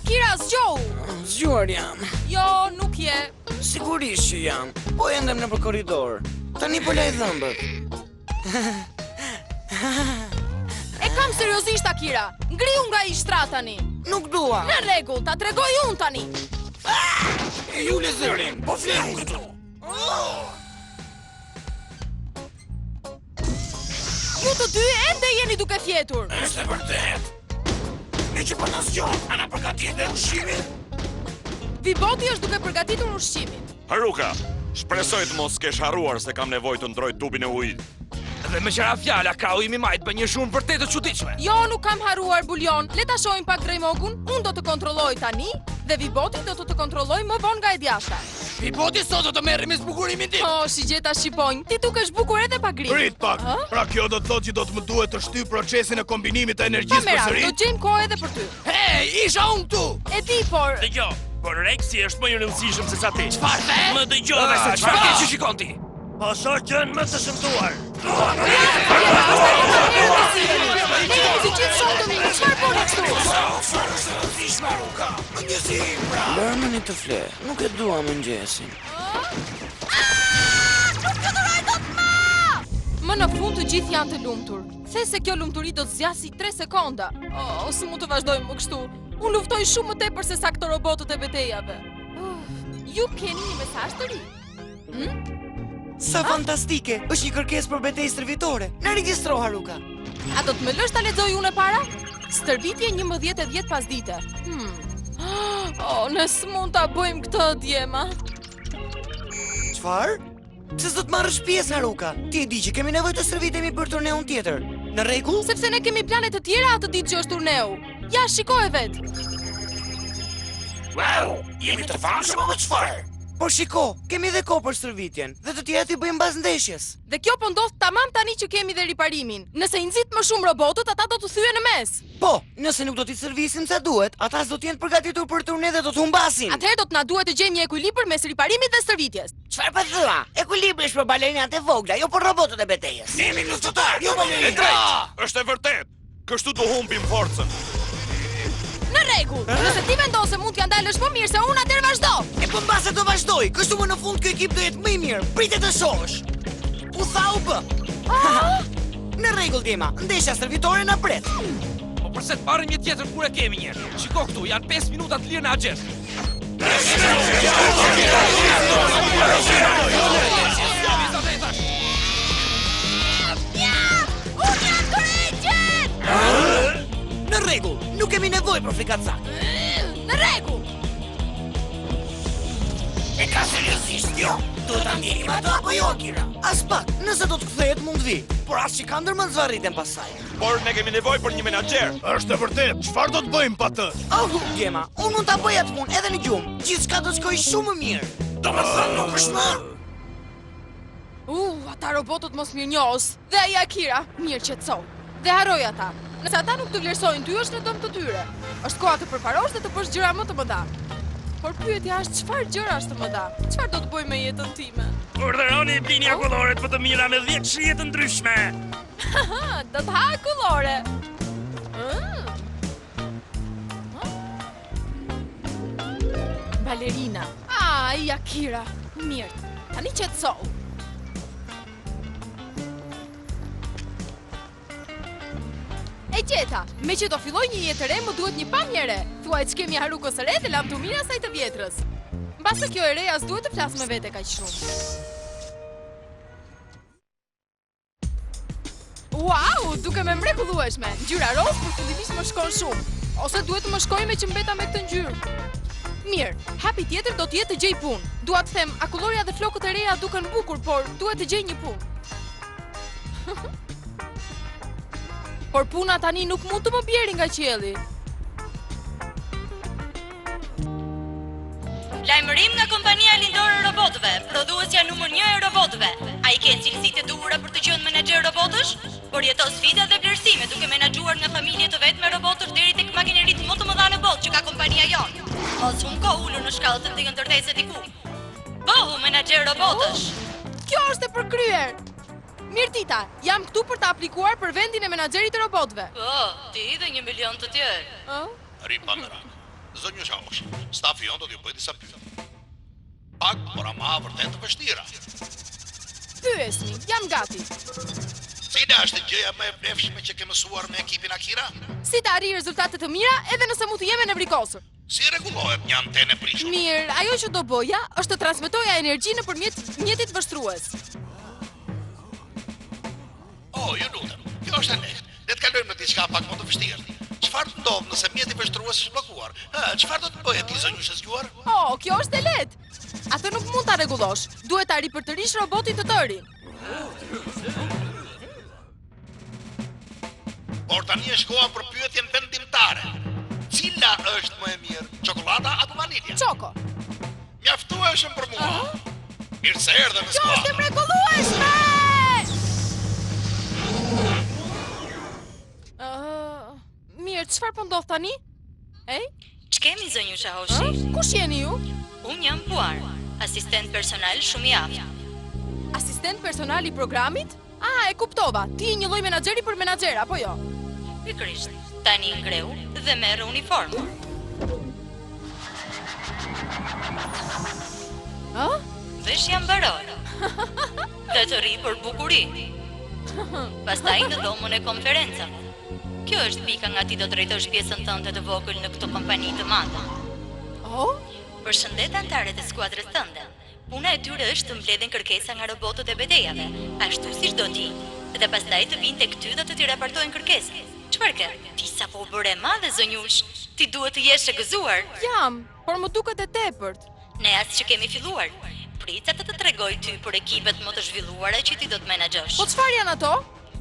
Akira, zgjohu! Zgjuar jam. Jo, nuk je. Sigurisht që jam. Po endem nëpër korridor. Tani po laj dhëmbët. E kam seriozisht Akira. Ngrihu nga ai shtrat tani. Nuk dua. Në rregull, ta tregoj unë tani. E ule zërin, po fle unë këtu. Ju të dy ende jeni duke fjetur. Është e vërtetë. Meqë po na zgjon, a na përgatit dhe ushqimin? Viboti është duke përgatitur ushqimin. Haruka, shpresoj të mos kesh harruar se kam nevojë të ndërroj tubin e ujit. Dhe meqë ra fjala, krahu im i majtë bën një zhurmë vërtet të çuditshme. Jo, nuk kam harruar Buljon. Le ta shohim pak Dremogun. Unë do të kontrolloj tani dhe Viboti do të të kontrollojë më vonë nga e djathta. Viboti sot do të merret me zbukurimin tim. Oh, shigjeta shqiponjë. Ti dukesh bukur edhe pa grim. Prit pak. Ë? Pra kjo do të thotë që do të më duhet të shtyj procesin e kombinimit të Pa energjisë merak, përsëri? do gjejmë kohë edhe për ty. Hej, isha unë këtu. E di, por Dëgjo, por Rexi është më i rëndësishëm se sa ti. Çfarë the? Më dëgjove se Çfarë çfarë ke që shikon ti? Po shoh gjën më të shëmtuar. Ne jemi të gjithë shumë të mirë. Çfarë bëni kështu? Çfarë është e rëndësishme, Haruka? Mëngjesi im, pra. Lërmëni të fle, nuk e dua mëngjesin. Nuk ju duroj dot më! Më në fund të gjithë janë të lumtur. The se kjo lumturi do të zgjasë 3 sekonda. Oh, s'mund të vazhdojmë më kështu. Unë luftoj shumë më tepër se sa këto robotët e betejave. Uf, ju keni një mesazh të ri. Sa fantastike! Është një kërkesë për betejë stërvitore. Na regjistro Haruka. A do të më lësh ta lexoj unë e para? Stërvitje 11 e 10 pasdite. Hmm. Oh, ne s'mund ta bëjmë këtë djema. Çfarë? Pse s'do të marrësh pjesë Haruka? Ti e di që kemi nevojë të stërvitemi për turneun tjetër. Në rregull? Sepse ne kemi plane të tjera atë ditë që është turneu. Ja, shikoje vetë. Wow, jemi të famshëm apo çfarë? Por shiko, kemi dhe kohë për stërvitjen dhe të tjerat i bëjmë mbas ndeshjes. Dhe kjo po ndodh tamam tani që kemi dhe riparimin. Nëse i nxit më shumë robotët, ata do të thyhen në mes. Po, nëse nuk do t'i stërvisim sa duhet, ata s'do të jenë përgatitur për turne dhe do të humbasin. Atëherë do të na duhet të gjejmë një ekuilibër mes riparimit dhe stërvitjes. Çfarë po thua? Ekuilibri është për balerinat e vogla, jo për robotët e betejës. Ne jemi luftëtarë, jo E balerinat. drejtë, është e vërtetë. Kështu do humbim forcën. Në rregull. Nëse ti mendon se mund t'ja ndalësh më mirë se unë, atëherë vazhdo. E po mbase do vazhdoj, kështu më në fund ky ekip do jetë më i mirë. Pritet të shohësh. U tha u bë. Në rregull djema, ndeshja stërvitore na pret. Po përse të marrim një tjetër kur e kemi një? Shiko këtu, janë 5 minuta të lirë në axhendë. Unë jam dorëheqjen! Në rregull, nuk kemi nevojë për frikacak. Në rregull. E ka seriozisht kjo? Do ta ndjekim atë apo jo, Akira? As pak, nëse do të kthehet mund vi, por as që ka ndërmend zvarritem pas saj. Por ne kemi nevojë për një menaxher. Është e vërtetë, çfarë do të bëjmë pa të? Oh, djema, unë mund ta bëj atë punë edhe në gjumë. Gjithçka do të shkojë shumë më mirë. Do të thënë nuk është më. Uh, ata robotët mosmirënjohës. Dhe ai Akira, mirë qetësohu. Dhe harroj ata. Nëse ata nuk të vlerësojnë ty, është në dëm të tyre. Është koha të përparosh dhe të bësh gjëra më të mëdha. Por pyetja është çfarë gjërash të mëdha? Çfarë do të bëj me jetën time? Urdhëroni blini akulloret më të mira me 10 shije të ndryshme. Ha, do të ha akullore. Mm. Balerina. Ah, ai Akira. Mirë. Tani qetësohu. E gjeta, me që do filloj një jetë të re, më duhet një pamje e re. Thuaj ç'kemi Harukës së re dhe lamtumira asaj të vjetrës. Mbase kjo e reja s'duhet të flasë me vete kaq shumë. Wow, dukem e mrekullueshme. Ngjyra rozë përfundimisht më shkon shumë. Ose duhet të më shkojë meqë mbeta me këtë ngjyrë. Mirë, hapi tjetër do të jetë të gjej punë. Dua të them, akullorja dhe flokët e reja duken bukur, por duhet të gjej një punë. Por puna tani nuk mund të më bjeri nga qielli. Lajmërim nga kompania lindore e robotëve, prodhuesja numër 1 e robotëve. A i ke cilësitë e duhura për të qenë menaxher robotësh? Përjeto sfida dhe vlerësime duke menaxhuar nga familje të vetme robotësh deri tek makineritë më të mëdha në botë që ka kompania jonë. Mos humb kohë ulur në shkallët e ndonjë ndërtese diku. Bëhu menaxher robotësh. Kjo është e përkryer. Mirëdita, jam këtu për të aplikuar për vendin e menaxherit të robotëve. Po, ti dhe një milion të tjerë. Ë? Rri pa merak. Zonjusha Hoshi, stafi jonë do t'ju bëjë disa pyetje. Pak, por ama vërtet të vështira. Pyesni, jam gati. Cila është gjëja më e vlefshme që ke mësuar me ekipin Akira? Si të arrij rezultate të mira edhe nëse mund të jem e nevrikosur. Si rregullohet një antenë e prishur? Mirë, ajo që do bëja është të transmetoja energji nëpërmjet mjetit vështrues. Oh, ju lutem, kjo është e lehtë. Le të kalojmë në diçka pak më të vështirë. Çfarë të ndodh nëse mjeti vështrues është bllokuar? Hë, çfarë do të bëje ti zonjushë e zgjuar? Oh, kjo është e lehtë. Atë nuk mund ta rregullosh. Duhet ta ripërtërish robotin të tërin. Por tani është koha për pyetjen vendimtare. Cila është më e mirë, çokollata apo vanilja? Çoko. Mjaftueshëm për mua. Mirë se erdhe në Kjo është e skuadër. mrekullueshme! Ëh, mirë, çfarë po ndodh tani? Ej? Ç'kemi zonjusha Hoshi? Kush jeni ju? Unë jam Puar, asistent personal shumë i aftë. Asistent personal i programit? Ah, e kuptova. Ti je një lloj menaxheri për menaxher, apo jo? Pikërisht. Tani ngrehu dhe merr uniformën. Ë? Veshja mbaroi. Dhe të rri për bukuri. Pastaj në dhomën e konferencave. Kjo është pika nga ti do drejtosh pjesën tënde të vogël në këtë kompani të madhe. Oh? Përshëndet anëtarët e skuadrës tënde. Puna e tyre është të mbledhin kërkesa nga robotët e betejave, ashtu siç do ti, dhe pastaj të vijnë tek ty dhe të t'i raportojnë kërkesat. Çfarë ke? Ti sapo u bëre e madhe, zonjushë. Ti duhet të jesh e gëzuar. Jam, por më duket e tepërt. Ne as që kemi filluar. Prit sa të të tregoj ty për ekipet më të zhvilluara që ti do të menaxhosh. Po çfarë janë ato?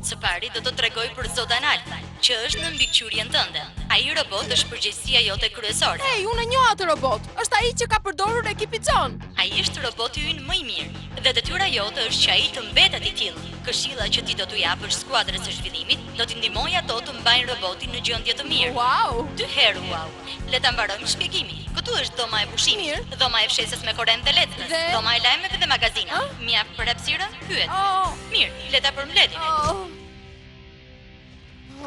Së pari do të tregoj për Zodan Alfa, që është në mbikëqyrjen tënde. Ai robot është përgjegjësia jote kryesore. Ej, unë e njoh atë robot. Është ai që ka përdorur ekipi John. Ai është roboti ynë më i mirë dhe detyra jote është që ai të mbetet i tillë. Këshilla që ti do t'u japësh skuadrës së zhvillimit do t'i ndihmojë ato të mbajnë robotin në gjendje të mirë. Wow! Dy herë wow. Le ta mbarojmë shpjegimin. Këtu është dhoma e pushimit, dhoma e fshesës me korrent dhe letrës, Dhe- dhoma e lajmeve dhe magazina. Mjaft për hapësirën? Pyet. Oh. Mirë, le ta përmbledhim. Oh.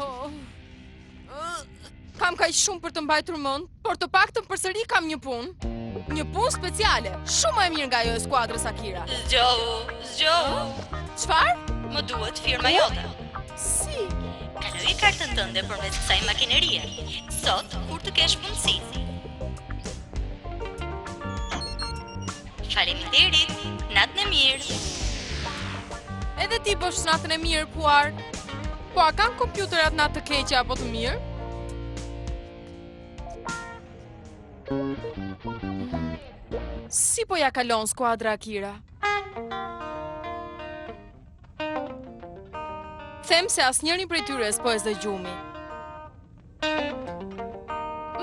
Oh. Kam kaq shumë për të mbajtur mend, por të paktën përsëri kam një punë. Një punë speciale, shumë më e mirë nga ajo e skuadrës Akira. Zgjohu, zgjohu. Çfarë? Më duhet firma jote. Si? Kaloj kartën tënde përmes kësaj makinerie. Sot, kur të kesh mundësi. Faleminderit. Natën e mirë. Edhe ti bësh natën e mirë, Puar. Po a kanë kompjuterat natë të keqe apo të mirë? Si po ja kalon skuadra Akira? Them se asnjërin prej tyre s'po e zë gjumi.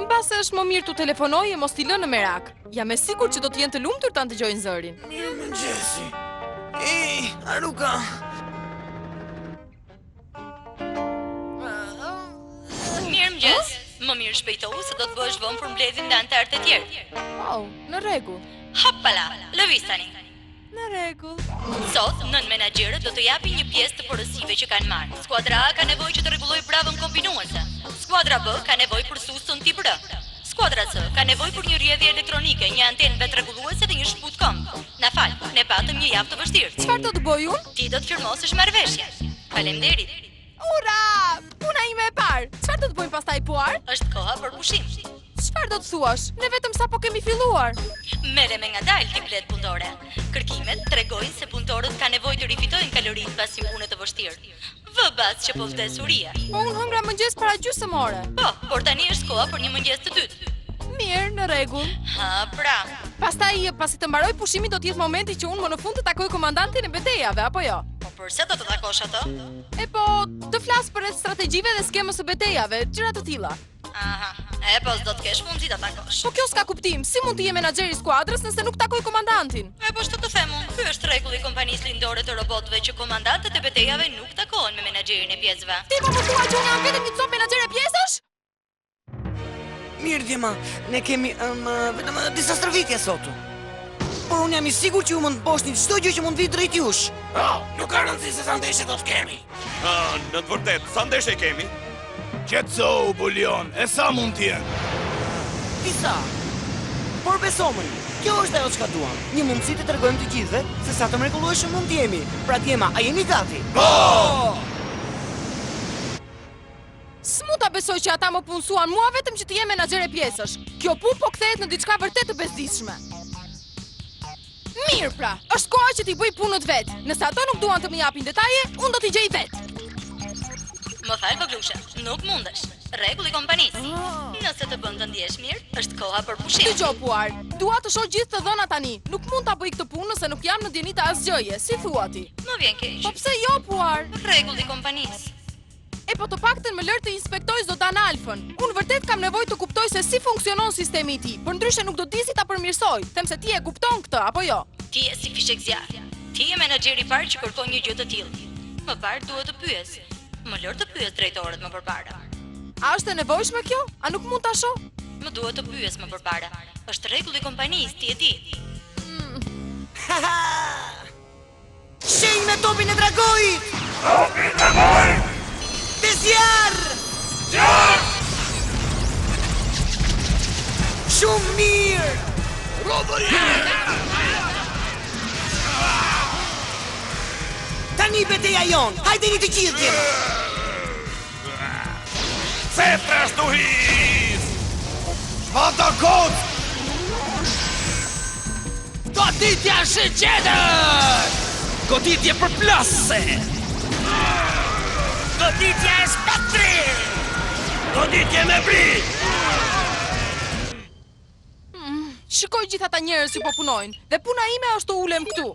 Mbase është më mirë t'u telefonoj e mos t'i lë në merak. Jam e sigurt që do të jenë të lumtur ta ndëgjojnë zërin. Mirëmëngjesi. Ej, Haruka. Mirëmëngjes. Më mirë shpejtohu se do të bëhesh vonë për mbledhjen dhe anëtarët e tjerë. Oh, në rregull. Hopala, lëviz tani. Në rregull. Sot, nën menaxherët do të japin një pjesë të porosive që kanë marrë. Skuadra A ka nevojë që të rregullojë bravën kombinuese. Skuadra B ka nevojë për sustën tip R. Skuadra C ka nevojë për një rrjedhje elektronike, një antenë vetërregulluese dhe një shkëput këmbë. Na fal, ne patëm një javë të vështirë. Çfarë do të bëj unë? Ti do të firmosësh marrëveshje. Faleminderit. Ura! Puna ime e parë. Çfarë do të bëjmë pastaj Puar? Është koha për pushim. Çfarë do të thuash? Ne vetëm sapo kemi filluar. Merre me ngadalë ti bletë punëtore. Kërkimet tregojnë se punëtorët kanë nevojë të rifitojnë kaloritë pas një pune të vështirë. Vë bast që po vdes urie. Po unë hëngra mëngjes para gjysmë ore. Po, por tani është koha për një mëngjes të dytë. Mirë, në rregull. Ha, pra. Pastaj, pasi të mbaroj pushimi do të jetë momenti që unë më në fund të takoj komandantin e betejave, apo jo? Po përse do të takosh atë? E po, të flas për rreth strategjive dhe skemës së betejave, gjëra të tilla. Aha, e po s'do të kesh mundësi ta takosh. Po kjo s'ka kuptim, si mund të jem menaxheri i skuadrës nëse nuk takoj komandantin? E po ç'të të them unë, ky është rregulli i kompanisë lindore të robotëve që komandantët e betejave nuk takohen me menaxherin e pjesëve. Ti po më thua që unë jam vetëm një copë menaxhere pjesësh? Mirë djema, ne kemi um, vetëm disa stërvitje sot. Por unë jam i sigurt që ju mund të mposhtni çdo gjë që mund të vijë drejt jush. Oh, nuk ka rëndësi se sa ndeshje do të kemi. Ah, në të vërtetë, sa ndeshje kemi? Qetësohu, Bulion, e sa mund të jenë? disa. Por besomëni, kjo është ajo çka duam. Një mundësi të tregojmë të gjithëve se sa të mrekullueshëm mund të jemi. Pra djema, a jeni gati? Po! S'mund ta besoj që ata më punësuan mua vetëm që të jem menaxhere pjesësh. Kjo punë po kthehet në diçka vërtet të bezdisshme. Mirë pra, është koha që t'i bëj punët vetë. Nëse ato nuk duan të më japin detaje, unë do t'i gjej vetë. Më fal vogëlushe, nuk mundesh. Rregulli i kompanisë. Oh. Nëse të bën të ndihesh mirë, është koha për pushim. Dëgjo Puar, dua të shoh gjithë të dhënat tani. Nuk mund ta bëj këtë punë nëse nuk jam në dijeni të asgjëje, si thua ti? Më vjen keq. Po pse jo Puar? Rregulli i kompanisë. E po të paktën më lër të inspektoj Zodan Alfën. Unë vërtet kam nevojë të kuptoj se si funksionon sistemi i tij, përndryshe nuk do di si ta përmirësoj. Them se ti e kupton këtë, apo jo? Ti je si fishekzjarr. Ti je menaxheri i parë që kërkon një gjë të tillë. Më parë duhet të pyes. Më lër të pyes drejtorët më përpara. A është e nevojshme kjo? A nuk mund ta shoh? Më duhet të pyes më përpara. Është rregulli i kompanisë, ti e di. Shenjë me topin e dragoit! Topi i dragoit! Dhe zjarr! Zjarr! Shumë mirë! Tani beteja jonë! Hajdeni të gjithë djema! Cetra stuhis! Shpata koc! Goditja shigjetër! Goditje përplasëse! Goditja e spektrit! Goditje me bri! Mm, shikoj gjithë ata njerëz që po punojnë dhe puna ime është të ulem këtu.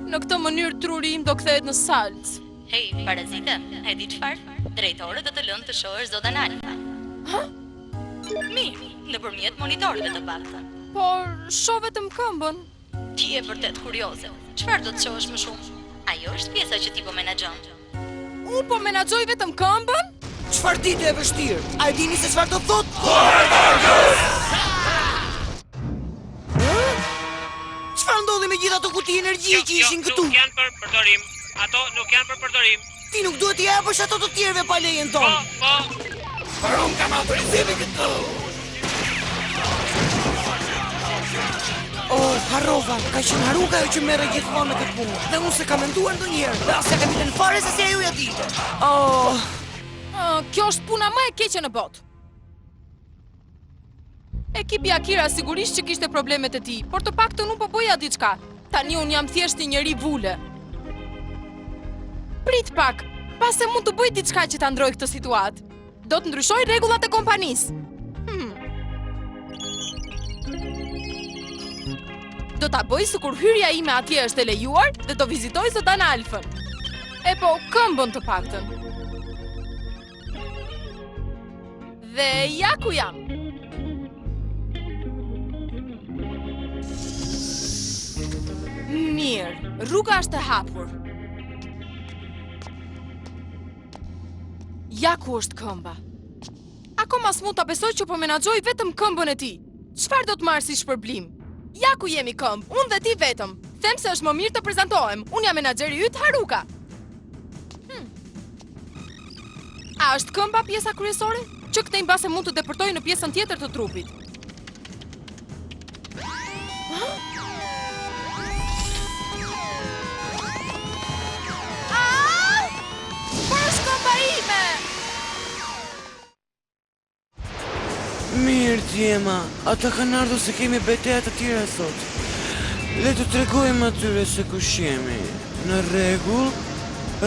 Në këtë mënyrë truri im do kthehet në salcë. Hej, parazite, e di çfarë? Drejtorët do të lënë të shohësh Zodan Alfa. Hë? Mirë, nëpërmjet monitorëve të paktën. Por shoh vetëm këmbën. Ti je vërtet kurioze. Çfarë do të shohësh më shumë? Ajo është pjesa që ti po menaxhon. Unë po menaxhoj vetëm këmbën? Çfarë dite e vështirë? A e dini se çfarë do të thotë? Çfarë ndodhi me gjithë ato kuti energjie që ishin këtu? Nuk janë për përdorim. Ato nuk janë për përdorim. Ti nuk duhet t'i japësh ato të tjerëve pa lejen tonë. Po, po. Por unë kam autorizimin këtu. Oh, harrova, ka qenë Haruka ajo që merrej gjithmonë me këtë punë Dhe unë s'e kam menduar ndonjëherë Dhe as ia kam idenë fare se si ajo ia dilte Oh, oh kjo është puna më e keqe në botë Ekipi Akira sigurisht që kishte problemet e tij, por të paktën unë po bëja diçka. Tani unë jam thjesht një njeri vule. Prit pak, mbase mund të bëj diçka që ta ndroj këtë situatë. Do të ndryshoj rregullat e kompanisë. Hmm. Do ta bëj sikur hyrja ime atje është e lejuar dhe do vizitoj Zodan Alfën. E po, këmbën të paktën. Dhe ja ku jam. Mirë, rruga është e hapur. Ja ku është këmba. Akoma s'mund ta besoj që po menaxhoj vetëm këmbën e tij. Çfarë do të marr si shpërblim? Ja ku jemi këmbë, unë dhe ti vetëm. Them se është më mirë të prezantohem. Unë jam menaxheri yt Haruka. Hmm. A është këmba pjesa kryesore? Që këtej mbase mund të depërtoj në pjesën tjetër të trupit. Por është këmba ime! Mirë, djema, ata kanë ardhur se kemi beteja të tjera sot. Le t'u tregojmë atyre se kush jemi. Në rregull?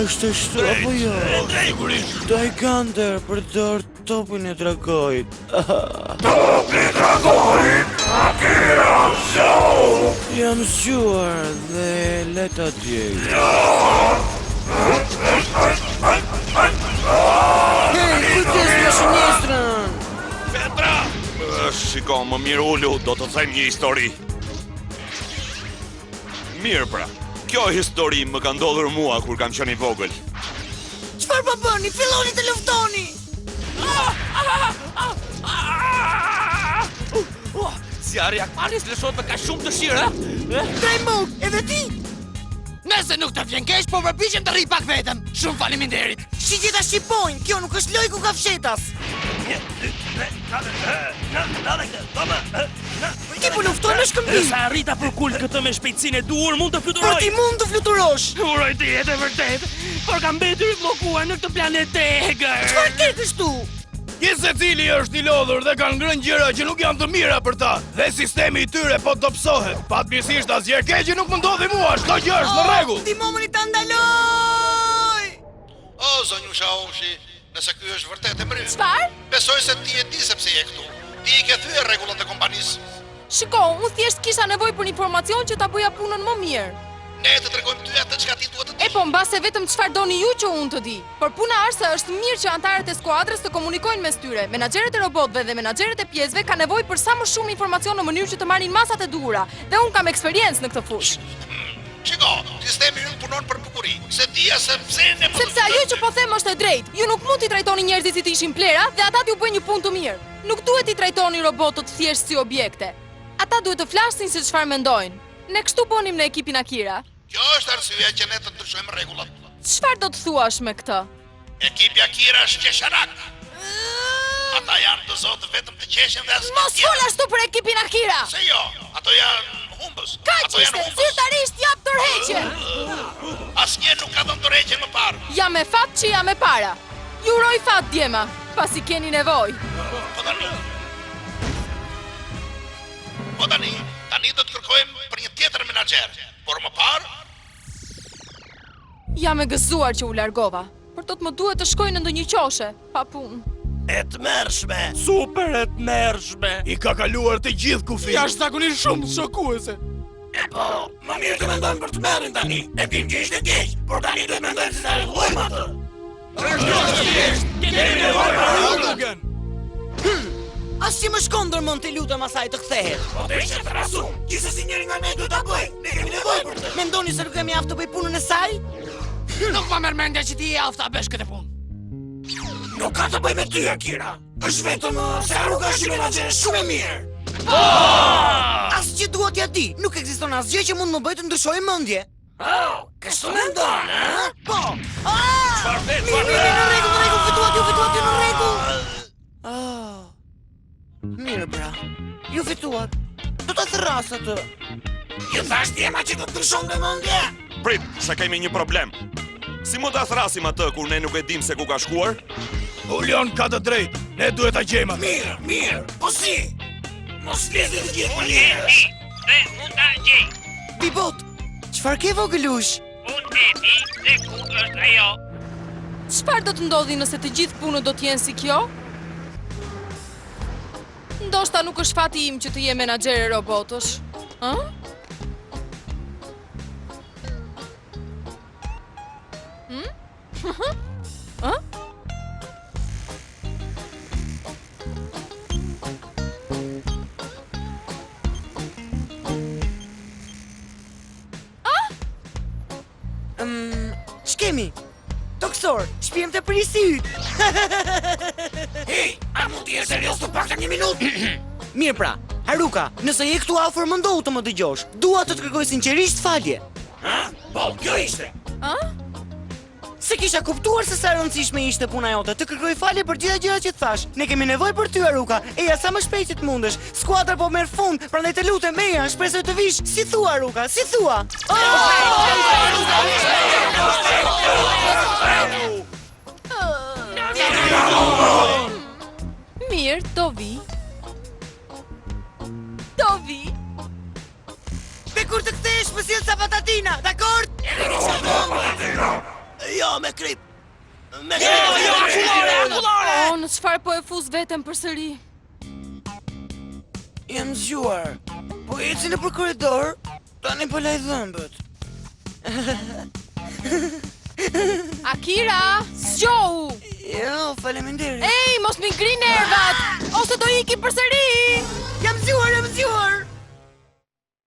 Është ashtu apo jo? Sigurisht. Daigander përdor topin e dragoit. Topi i dragoit! Akira, zgjohu! Jam zgjuar dhe le ta djeg. Hej, kujdes me shënjestrën! Petra! Shiko, më mirë ulu, do të them një histori. Mirë pra, kjo histori më ka ndodhur mua kur kam qenë i vogël. Çfarë po bëni? Filloni të luftoni! Zjarri i hakmarrjes lëshohet me kaq shumë dëshirë, a? Tremok, edhe ti? Nëse nuk të vjen keq, po përpiqem të rri pak vetëm. Shumë faleminderit. Shigjeta shqiponjë, kjo nuk është lojë kukafshetas. 1, 2, 3. 3, 4, N, N dhe këtë, B, M, N. Ti po lufton me shkëmbin. Nëse arrij ta përkul këtë me shpejtësinë e duhur, mund të fluturoj. Por ti mund të fluturosh. Uroj të jetë e vërtetë, por kam mbetur i bllokuar në këtë planet të egër. Çfarë ke kështu? Gjithsecili është i lodhur dhe kanë ngrënë gjëra që nuk janë të mira për ta dhe sistemi i tyre po dobësohet. Fatmirësisht asgjë e keqe nuk më ndodhi mua, çdo gjë është në rregull. Ndihmomëni ta ndaloj! O, zonjusha Oshi, nëse ky është vërtet emri yt. Çfarë? Besoj se ti e di se pse je këtu. Ti i ke thyer rregullat e kompanisë. Shiko, unë thjesht kisha nevojë për informacion që ta bëja punën më mirë. Ne të tregojmë ty atë çka ti duhet të dish. E po mbase vetëm çfarë doni ju që unë të di. Por puna është se është mirë që anëtarët e skuadrës të komunikojnë mes tyre. Menaxherët e robotëve dhe menaxherët e pjesëve kanë nevojë për sa më shumë informacion në mënyrë që të marrin masat e duhura dhe unë kam eksperiencë në këtë fushë. Shiko, sistemi ynë punon për bukuri. S'e dija se pse ne po Sepse ajo që po them është e drejtë. Ju nuk mund t'i trajtoni njerëzit si të ishin plehra dhe ata t'ju bëjnë një punë të mirë. Nuk duhet t'i trajtoni robotët thjesht si objekte. Ata duhet të flasin se çfarë mendojnë. Ne kështu bënim në ekipin Akira. Kjo është arsyeja që ne të ndryshojmë rregullat. Çfarë do të thuash me këtë? Ekipi Akira është qesharak. Ata janë të zotë vetëm të qeshin dhe asgjë Mos fol ashtu për ekipin Akira. Pse jo? Ato janë humbës. Kaq Ato janë ishte, humbës. zyrtarisht jap dorëheqje. Asnjë nuk ka dhënë dorëheqje më parë. Jam me fat që jam e para. Ju uroj fat djema, pasi keni nevojë. Po tani. Po tani, tani do të kërkojmë për një tjetër menaxher, por më parë Jam e gëzuar që u largova, por do të më duhet të shkoj në ndonjë qoshe, pa punë. E tmerrshme. Super e tmerrshme. I ka kaluar të gjithë kufijtë. Jashtëzakonisht shumë shokuese. E po, më mirë të mendojmë për tmerrin tani. E dim që ishte keq, por tani duhet mendojmë se ta rregullojmë atë. Kemi nevojë për Haruken. As që më shkon ndër mend të lutem asaj të kthehet. Po të ishte trasum, gjithsesi njëri nga ne duhet ta bëjë. Ne kemi nevojë për të. Mendoni se nuk jam i aftë të bëj punën e saj? Nuk ma merr mendja që ti je aftë ta bësh këtë punë. Nuk ka të bëjë me ty, Akira. Është vetëm uh, se Haruka është një menaxhere shumë e mirë. As që dua t'ia di, nuk ekziston asgjë që mund më bëjë të ndryshoj mendje. Oh, kështu mendon, ë? Po. Ah! Çfarë the? Mirë, Çfarë mirë, mirë, në rregull, në rregull, fituat ju, fituat ju në rregull. Ah. Mirë pra. Ju fituat. Do ta thërras atë. Ju thashë djema që do të ndryshonte mendje. Prit, se kemi një problem. Si mund ta thërrasim atë kur ne nuk e dimë se ku ka shkuar? Julian ka të drejtë. Ne duhet ta gjejmë atë. Mirë, mirë. Po si? Mos flisni të gjithë përnjëherësh. Dhe mund ta gjej. Bibot, çfarë ke vogëlush? Unë e di se ku është ajo. Çfarë do të ndodhi nëse të gjithë punët do të jenë si kjo? Ndoshta nuk është fati im që të jem menaxhere robotësh. Ë? Hm? Ë? Mm, ç'kemi? Toksor, shpiem te prijësi yt. Hej, a mund të jesh serioz të paktën një minutë? Mirë pra, Haruka, nëse je këtu afër mundohu të më dëgjosh. Dua të të kërkoj sinqerisht falje. Ha? Po, kjo ishte. Ë? S'e kisha kuptuar se sa e rëndësishme ishte puna jote. Të kërkoj falje për gjitha gjërat që të thashë. Ne kemi nevojë për ty, Haruka. Eja sa më shpejt që të mundesh. Skuadra po merr fund, prandaj të lutem, eja, shpresoj të vish. Si thua, Haruka? Si thua? Mirë, do vi. Do vi. Dhe kur të kthehesh më sjell ca patatina, dakord? Jo, me kripë. Me kripë. Jo, akullore, akullore! O, në çfarë po e fus veten përsëri? Jam zgjuar. Po eci nëpër korridor, tani po laj dhëmbët. Akira, zgjohu! Jo, faleminderit. Ej, mos m'i ngri nervat, ose do iki përsëri! Jam zgjuar, jam zgjuar.